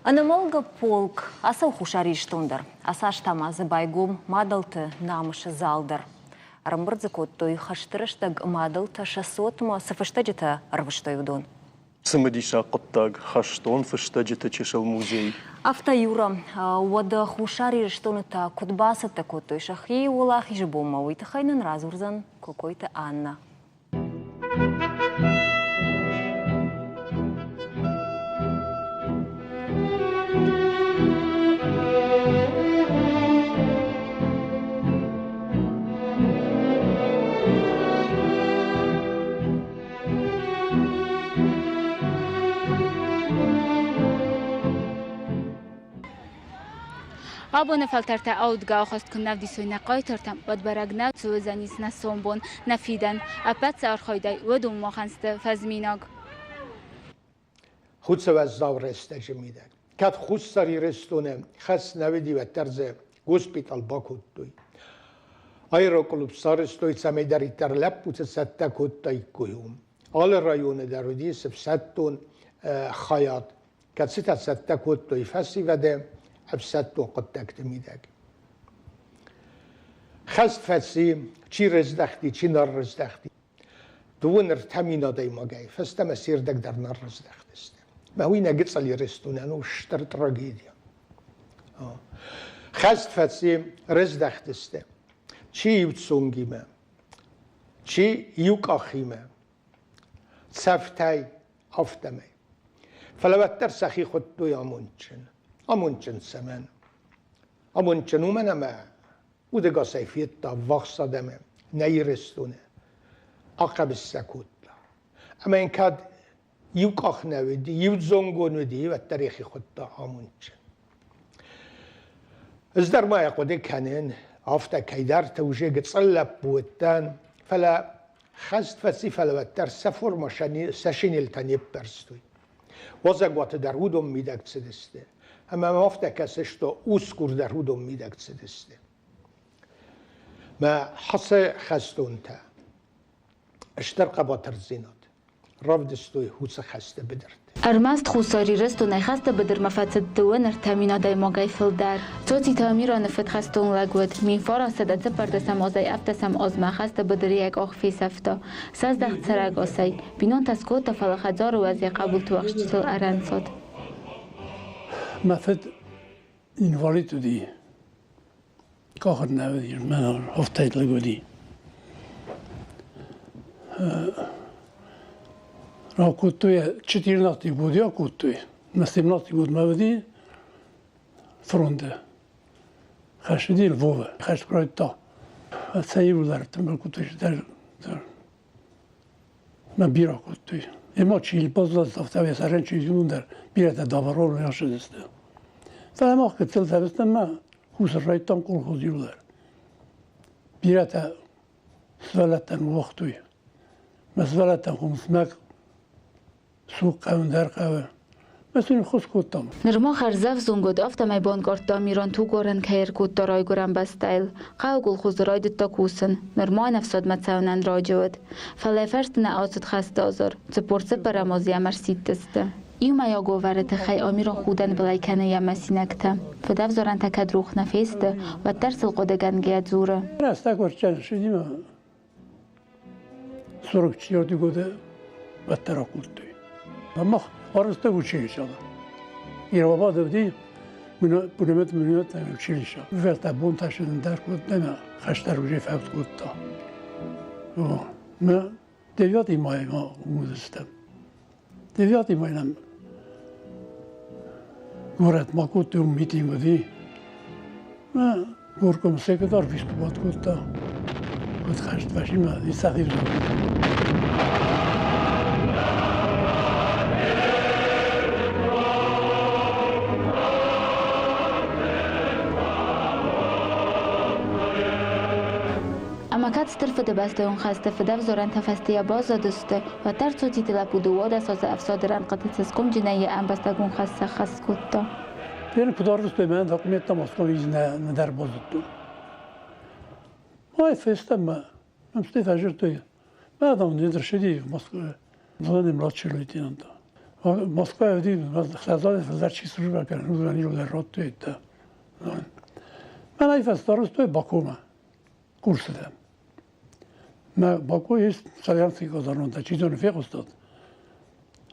Ӕнӕмӕлгӕ полк ацӕуы Хуссар Ирыстон дӕр. Ацы аз та ма дзы байгом мадӕлты намысы зал дӕр. Ӕрӕмбырд дзы кодтой, хӕсты рӕстӕг мадӕлтӕ сӕ цотмӕ цы фыстӕджытӕ ӕрвыстой, уыдон. Цымыдисаг хъуыддаг хӕстон фыстӕджыты чысыл музей. Афтӕ, Юра, уӕдӕ Хуссар Ирыстоны та куыд бацӕттӕ кодтой сӕхи Уӕлахизы бонмӕ, уый тыххӕй нын радзурдзӕн Кокойты Аннӕ. Абоны фӕлтӕртӕ аудгӕ ахаст куы нӕ вдисой нӕ хъайтартӕм, уӕд бӕрӕг нӕ суыдзӕнис нӕ сомбон, нӕ фидӕн. Ӕппӕт сӕ архайдӕй уыдон махӕн сты фӕзминаг. Хуцауӕззау рӕстӕджы мидӕг. Кӕд Хуссар Ирыстоны хӕс нӕ уыди, уӕддӕр дзы госпитал бакодтой. Аэроклуб сарӕзтой, цӕмӕйдӕриддӕр лӕппуты цӕттӕ кодтаиккой уым. Алы районы дӕр уыдис ӕфсӕддон хайад, кӕцытӕ цӕттӕ кодтой фӕсивӕды ӕфсӕддон хъуыддӕгты мидӕг. Хӕст фӕци, чи рыздӕхти, чи нӕ рыздӕхти. Дыууын ӕртӕ мин адӕймагӕй фӕстӕмӕ се рдӕг дӕр нӕ рыздӕхтысты. Мӕ уый нӕ гыццыл Ирыстонӕн у стыр трагедия. Хӕст фӕци, рыздӕхтысты. Чи иу цонгимӕ, чи иу къахимӕ, цӕфтӕй, афтӕмӕй. Фӕлӕ уӕддӕр сӕхи хуыдтой амондджын. Амондджын цӕмӕн? Амондджын уымӕн ӕмӕ удӕгасӕй федта ӕввахс адӕмы нӕ Ирыстоны, ахъӕбыс сӕ кодта. Ӕмӕ йын кӕд иу къах нӕ уыди, иу дзонгон уыди, уӕддӕр йӕхи хуыдта амондджын. Ӕз дӕр ма йӕ хъуыды кӕнын, афтӕ кӕйдӕрты уже гыццыл лӕппу уыдтӕн, фӕлӕ хӕст фӕци, фӕлӕ уӕддӕр сӕ формӕ сӕ шинелтӕ не ппӕрстой. Уазӕгуаты дӕр уыдон мидӕг цыдысты. Ӕмӕ мӕм афтӕ кӕсы, что усгур дӕр уыдон мидӕг цыдысты. Мӕ хӕсы хӕстонтӕ стыр хъӕбатырдзинад равдыстой уыцы хӕсты быдырты. Ӕрмӕст Хуссар Ирыстонӕй хӕсты быдырмӕ фӕцыд дыууын ӕртӕ мин адӕймагӕй фылдӕр. Цоциты Амираны фыд хӕстон лӕг уыд. 1914 азӕй ӕвддӕсӕм азмӕ хӕсты быдыры йӕ къах фесӕфта. Сӕздӕхт сӕрӕгасӕй. Бинонтӕ скодта, фӕлӕ хӕдзары уӕз йӕ хъӕбулты уӕхсчытыл ӕрӕнцад. Мӕ фыд инвалид уыди. Къахыр нӕ уыди, мӕнӕн офтайдлаг уыди. Ракодтой 14 годы акодтой. На 17 год мӕ уыди фронты. Хӕсыди Львовы. Хӕст куы райдыдта. Сӕ иуылдӕр тымбыл кодтой мӕ бирӕ кодтой. Ема чи баззад, йӕ сӕрӕн чи зонын дӕр, бирӕтӕ даварон рӕсыдысты. Фӕлӕ мах гыццыл цӕрыстӕм мӕ хус райдтам колхоз иуылдӕр. Бирӕтӕ сывӕллӕттӕн уагътой. Мӕ сывӕллӕттӕн хъомысмӕ суг хъӕуын дӕр хъӕуы. Мӕ сын хос кодтам. Нырма хӕрзӕвзонг уыд, афтӕмӕй банкъардта Амиран тугуарӕн кӕй ӕркодта райгуырӕн бӕстӕйыл. Хъӕуы колхозы райдыдта кусын. Нырма ын ӕфсадмӕ цӕуынӕн раджы уыд. Фӕлӕ фӕсте нӕ ацыд хӕсты азар. 44 азы йӕм ӕрсидтысты. Иумӕйаг уавӕры тыххӕй Амиран худӕнбылӕй кӕны йӕ мысинӕгтӕ. Фыдӕвзарӕнтӕ кӕд рох нӕ фесты, уӕддӕр сыл хъуыдыгӕнгӕйӕ дзуры. Рӕстӕг уӕрччӕн ссыди 44 года уӕддӕр акодтой. Мах арӕзтаг училища. Ирабады уыди пулемет миномет училище. Вертӕ бонтӕ сындӕр кодта ӕмӕ хӕстӕр уже фӕуд кодта. Мы девятый мая уыдыстӕм. Девятый май нам горӕтмӕ кодтой, митинг уыди. Горком секретарь выступать кодта. Куыд хӕст фӕсимӕ, сӕхи Ӕмӕ кӕд Стыр Фыдыбӕстӕйон хӕсты фыдӕвзарӕнтӕ фӕстейӕ баззадысты, уӕддӕр Цоциты лӕппу дыууадӕс азы ӕфсады рӕнхъыты цӕсгомджынӕй йӕ ӕмбӕстагон хӕс сӕххӕст кодта. Теперь куыд арвыстой, мӕнӕн документтӕ Москвайы нӕдӕр базыдтон. Ой, фестӕм мӕ стӕй фӕзырдтой. Мӕ адам не дршиди в Москве, звонили младший лейтенанта. Москвайы уыди, хӕдзары фылдӕр чи службӕ кӕны, уыдонӕн иууылдӕр радтой ӕддӕ. Мӕнӕй фӕстӕрыстой Бакумӕ курсытӕм. Мӕ Баку есть славянский казармонтӕ, чи зоны, фехъуыстат.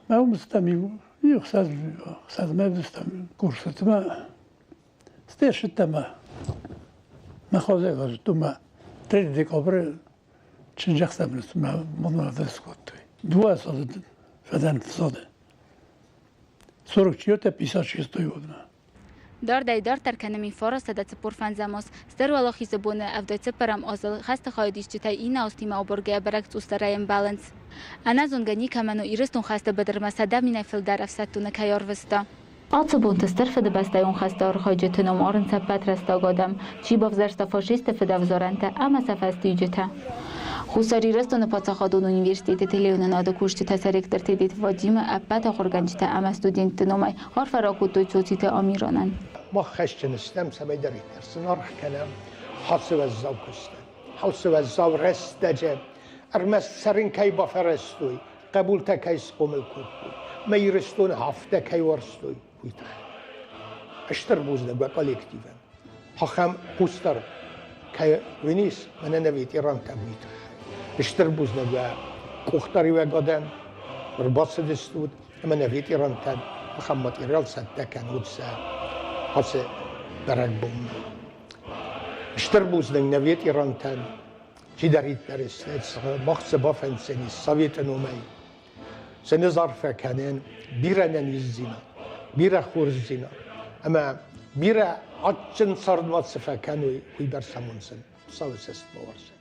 Мӕ уым стӕм иу иу хсӕзмӕ стӕм курсыты мӕ стӕй ссыдтӕн мӕ мӕ хозӕй базыдтон мӕ 3 декабры чындзӕхсӕв мӕ мӕ скодтой. Дыууӕ сады фӕдӕн сады. 44 56 годмӕ. Дардӕй-дарддӕр кӕны 1945 аз, Стыр Уӕлахизы боны 74 азыл хӕсты хайадисджытӕй иннӕ азтимӕ абаргӕйӕ бӕрӕг цъусдӕрӕй ӕмбӕлынц. Ӕнӕзонгӕ никӕмӕн у, Ирыстон хӕсты быдырмӕ 100 000-ӕй фылдӕр ӕфсӕддоны кӕй арвыста. Ацы бонты Стыр Фыдыбӕстӕйон хӕсты архайджыты ном арынц ӕппӕт рӕстаг адӕм, чи бавзӕрста фашистты фыдӕвзарӕнтӕ ӕмӕ сӕ фӕстиуджытӕ. Хуссар Ирыстоны паддзахадон университеты телеуынынады кусджытӕ сӕ ректор Тедеты Вадимы ӕппӕт ахуыргӕнджытӕ ӕмӕ студентты номӕй арфӕ ракодтой Цоциты Амиранӕн. Мах хӕсджын стӕм, цӕмӕйдӕриддӕр сын аргъ кӕнӕм ацы уӕззау куыстӕн. Ацы уӕззау рӕстӕджы ӕрмӕст цӕрын кӕй бафӕрӕзтой, хъӕбултӕ кӕй схъомыл кодтой, мӕ Ирыстоны афтӕ кӕй уарзтой, уый тыххӕй. Стыр бузныг уӕ коллективӕн. Ахӕм хъусдард кӕй уынис, мӕнӕ нӕ ветерантӕм, уый тыххӕй. Стыр бузныг уӕ къухдариуӕгадӕн, ӕрбацыдыстут ӕмӕ нӕ ветерантӕн ахӕм материал цӕттӕ кӕнут сӕ ацы бӕрӕгбонмӕ. Стыр бузныг нӕ ветерантӕн, чидӕриддӕр мах цы бафӕнддзӕнис советы номӕй, цы нызарфӕ кӕнӕн бирӕ нӕниздзинад, бирӕ хорздзинад ӕмӕ бирӕ адджын цардмӕ цы фӕкӕной, уый бӕрц амондзӕн Хуыцауы цӕст бауарзӕд.